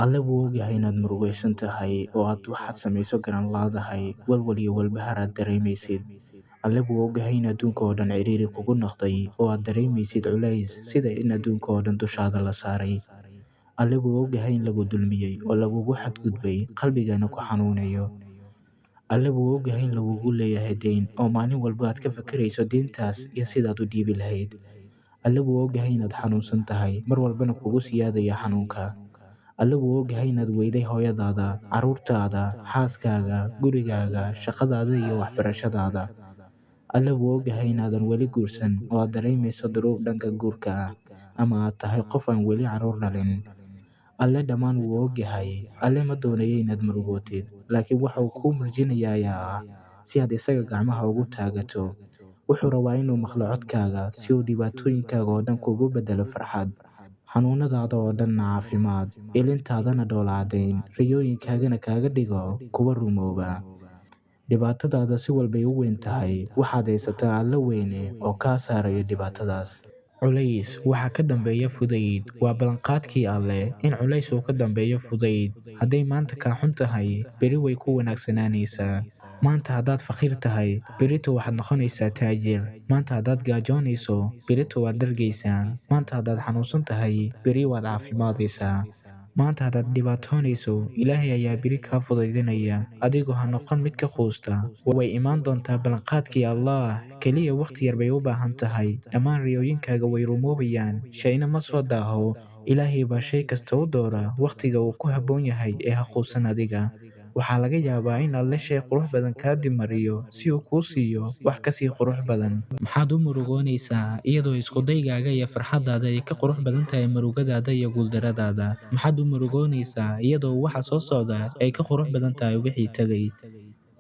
Alle wuu ogyahay inaad murugaysan tahay oo aad waxaad samayso garan laadahay, walwal iyo walbahaar aad dareemaysid. Alle wuu ogyahay in adduunka oo dhan cidhiidhi kugu noqday oo aad dareemaysid culays sida in adduunka oo dhan dushaada la saaray. Alle wuu ogyahay in lagu dulmiyey oo lagugu xadgudbay, qalbigana ku xanuunayo. Alle wuu ogyahay in lagugu leeyahay deyn oo maalin walba aad ka fakarayso deyntaas iyo sidaad u dhiibi lahayd. Alle wuu ogyahay inaad xanuunsan tahay, mar walbana kugu siyaadaya xanuunka. Alle wuu ogyahay inaad weyday hooyadaada, carruurtaada, xaaskaaga, gurigaaga, shaqadaada iyo waxbarashadaada. Alle wuu ogyahay inaadan weli guursan oo aad dareemayso duruuf dhanka guurka ah, ama aad tahay qof aan weli carruur dhalin. Alle dhammaan wuu ogyahay. Alle ma doonayo inaad murugootid, laakiin waxa uu kuu murjinayaa ayaa ah si aad isaga gacmaha ugu taagato. Wuxuu rabaa inuu maqlo codkaaga si uu dhibaatooyinkaaga oo dhan kugu beddelo farxad, xanuunadaada oo dhanna caafimaad, ilintaadana dhoola caddayn, riyooyinkaagana kaaga dhigo kuwa rumooba. Dhibaatadaada si walbay u weyn tahay, waxaad haysataa Alle weyne oo kaa saaraya dhibaatadaas. Culays waxaa ka dambeeya fudayd. Waa ballanqaadkii Alle in culays uu ka dambeeyo fudayd. Hadday maanta kaa xun tahay, berri way ku wanaagsanaanaysaa. Maanta haddaad faqiir tahay, berrito waxaad noqonaysaa taajir. Maanta haddaad gaajoonayso, berrito waad dhargaysaa. Maanta haddaad xanuunsan tahay, berri waad caafimaadaysaa. Maanta haddaad dhibaatoonayso, Ilaahay ayaa berri kaa fudaydinaya. Adigu ha noqon mid ka quusta. Way imaan doontaa ballanqaadkii Allaah, kaliya waqti yar bay u baahan tahay. Dhammaan riyooyinkaaga way rumoobayaan, shayna ma soo daaho. Ilaahay baa shay kasta u doora waqtiga uu ku habboon yahay ee ha quusan adiga. Waxaa laga yaabaa in Alle shay qurux badan kaa dib mariyo si uu kuu siiyo wax ka sii qurux badan. Maxaad u murugoonaysaa iyadoo isku daygaaga iyo farxaddaada ay ka qurux badan tahay murugadaada iyo guuldarradaada? Maxaad u murugoonaysaa iyadoo waxa soo socda ay ka qurux badan tahay wixii tagay?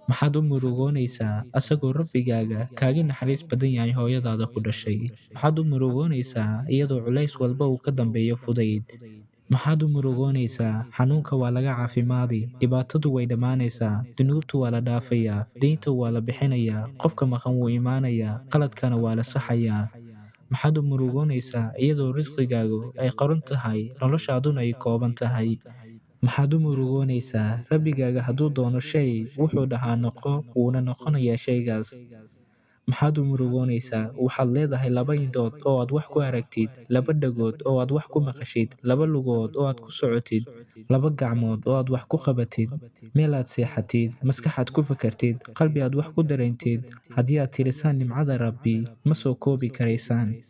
Maxaad u murugoonaysaa asagoo Rabbigaaga kaaga naxariis badan yahay hooyadaada ku dhashay? Maxaad u murugoonaysaa iyadoo culays walba uu ka dambeeyo fudayd? Maxaad u murugoonaysaa? Xanuunka waa laga caafimaadi, dhibaatadu way dhammaanaysaa, dunuubtu waa la dhaafayaa, deynta waa la bixinayaa, qofka maqan wuu imaanayaa, qaladkana waa la saxayaa. Maxaad u murugoonaysaa iyadoo risqigaagu ay qoran tahay, noloshaaduna ay kooban tahay? Maxaad u murugoonaysaa? Rabbigaaga hadduu doono shay, wuxuu dhahaa noqo, wuuna noqonayaa shaygaas. Maxaad u murugoonaysaa? Waxaad leedahay laba indhood oo aad wax ku aragtid, laba dhagood oo aad wax ku maqashid, laba lugood oo aad ku socotid, laba gacmood oo aad wax ku qabatid, meel aad seexatid, maskax aad ku fakartid, qalbi aad wax ku dareentid. Haddii aad tirisaan nimcada Rabbi, ma soo koobi karaysaan.